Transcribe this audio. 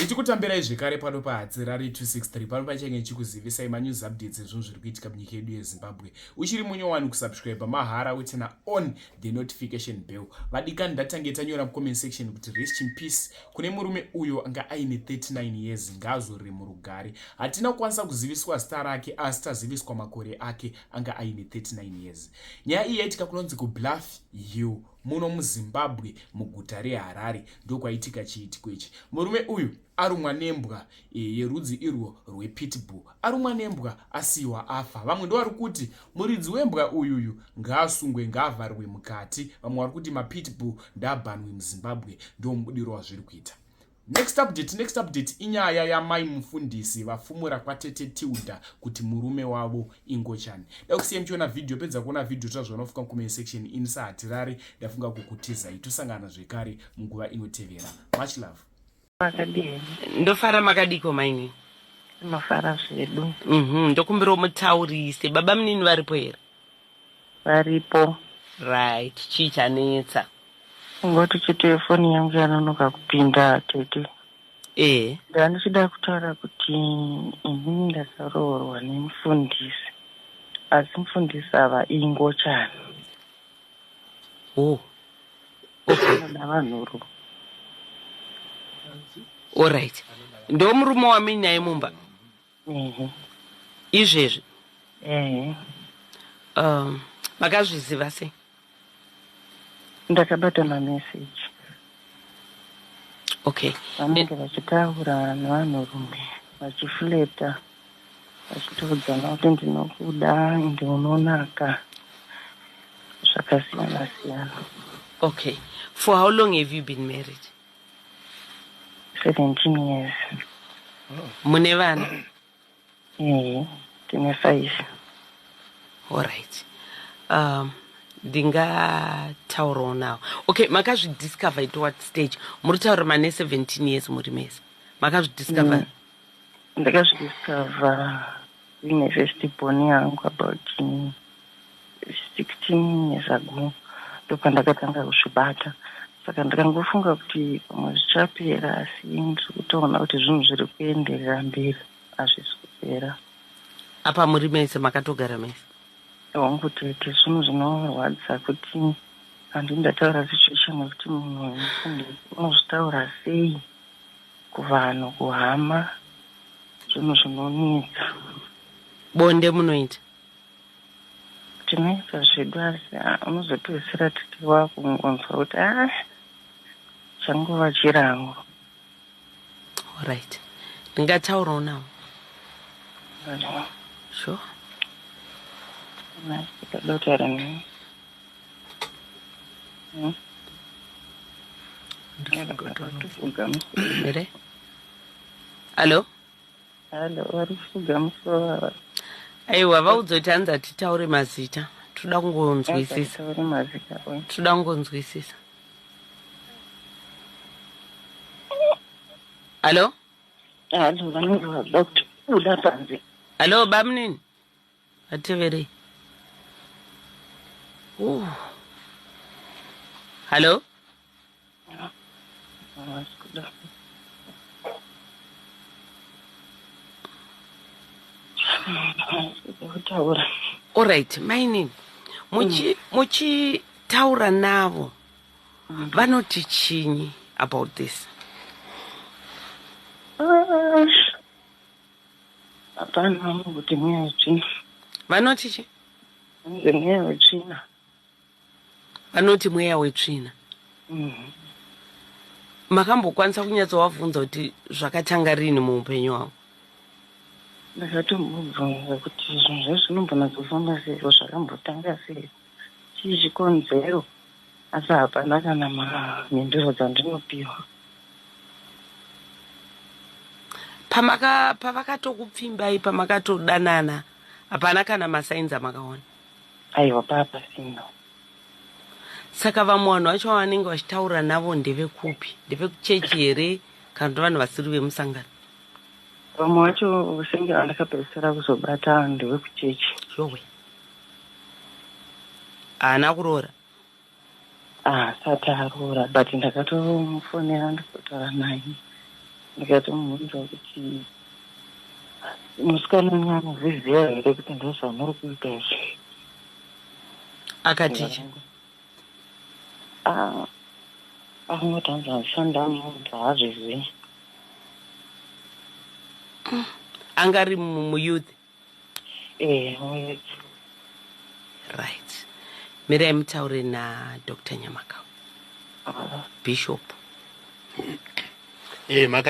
Ndichikutambirai zvekare pano paHatirari 263 pano pachange ndichikuzivisai manews updates ezvinhu zviri kuitika munyika yedu yeZimbabwe. Uchiri munyowani kusubscribe mahara wetena on the notification bell. Vadikani ndatange tanyora mucomment section kuti rest in peace kune murume uyo anga aine 39 years ngaazorore murugare. Hatina kukwanisa kuziviswa zita rake asi taziviswa makore ake anga aine 39 years. Nyaya iyi yaitika kunonzi kuBluff Hill muno muZimbabwe muguta reHarare ndokwaitika chiitiko ichi. Murume uyu arumwa nembwa e, yerudzi irwo rwepitbull. Arumwa nembwa asiiwa afa. Vamwe ndovari kuti muridzi wembwa uyuyu ngaasungwe ngaavharwe mukati. Vamwe vari kuti mapitbull ndaabhanwe muZimbabwe ndomubudiro wazviri kuita. Next update, next update inyaya yamai mufundisi vafumura kwatete Tilda kuti murume wavo ingochani. Dakusiya muchiona video, pedza kuona video tazvanofuka comment section ini sahatirare ndafunga kukutizai tosangana zvekare munguva inotevera. Much love. Makadii? Ndofara makadiko maini? Tinofara zvedu. Mhm, ndokumbirawo mutaurise. Baba munini varipo here? Varipo. Right, chii chanetsa? Kungoti chete foni yangu yanonoka kupinda tete. Eh. Ndandichida kutaura kuti inini ndakaroorwa nemufundisi asi mufundisi ava ingochani. Oh. Okay. Anoda vanhurume. All right. Ndomurume wamuinaye mumba? Ehe. Izvezvi? Ehe. Makazviziva sei? Ndakabata mameseji. Okay. Vanenge vachitaura nevanhurume vachifleta vachitoudzana kuti ndinokuda ende unonaka zvakasiyana siyana. Okay. For how long have you been married? 17 years. Mune vana? Ehe, tine 5. All right. Ndingataurawo nawo. Okay, makazvidiscover at what stage? Muri kutaura mane 17 years muri mese. Makazvidiscover? Ndakazvidiscover ine first born yangu about 16 years ago. Ndopandakatanga kuzvibata. Saka ndakangofunga kuti pamwe zvichapera asi ndiri kutoona kuti zvinhu zviri kuenderera mberi hazvisi kupera. Apa muri mese makatogara mese? Hongu tete, zvinhu zvinorwadza kuti handini ndataura situation yekuti munhu mufundisi unozvitaura sei kuvanhu kuhama zvinhu zvinonetsa. Bonde munoita? Tinoita zvedu asi unozopedzisira tete wakungonzwa kuti ah changova chirango. Alright. Ndingataurawo nawo. Sure. Ndakutaura naye. Here? Hello? Hello, vari kufuga musoro ava. Aiwa, vaudza kuti hanzi hatitaure mazita. Toda kungonzwisisa. Taure mazita. Toda kungonzwisisa. Hello? Hello, vanenge vada kuti buda panze. Hello, bamunini. Vateverei. Hello? Kutaura. Alright, mainini. Muchitaura navo vanoti chinyi about this? Hapana vanongoti mweya wetsvina. Vanoti chi? Vanoti mweya wetsvina. Vanoti mweya wetsvina. Makambokwanisa kunyatsovabvunza kuti zvakatanga rini muupenyu hwavo? Ndakatombobvunza kuti zvinhu zvacho zvinombonyatsofamba sei, zvakambotanga sei, chii chikonzero, asi hapana kana mhinduro dzandinopiwa. Pavakatokupfimbai, pamakatodanana, hapana kana masainzi amakaona? Aiwa, paapasina. Saka vamwe vanhu vacho vanenge vachitaura navo ndevekupi? Ndevekuchechi here kana kuti vanhu vasiri vemusangano? Vamwe vacho senge vandakapedzisira kuzobata ndevekuchechi. Yowe. Haana kuroora? Haasati aroora, but ndakatomufonera ndikotaura naye. Ndikatomubvunza kuti musikana wenyu anozviziva here kuti ndozvamuri kuita izvi. Akati chi? Ah, akangoti hanzi handisati ndamuudza, haazvizivi. Anga ari muyouth? Eh, muyouth. Right, mirai mutaure naDr Nyamakau. Bishop. Maka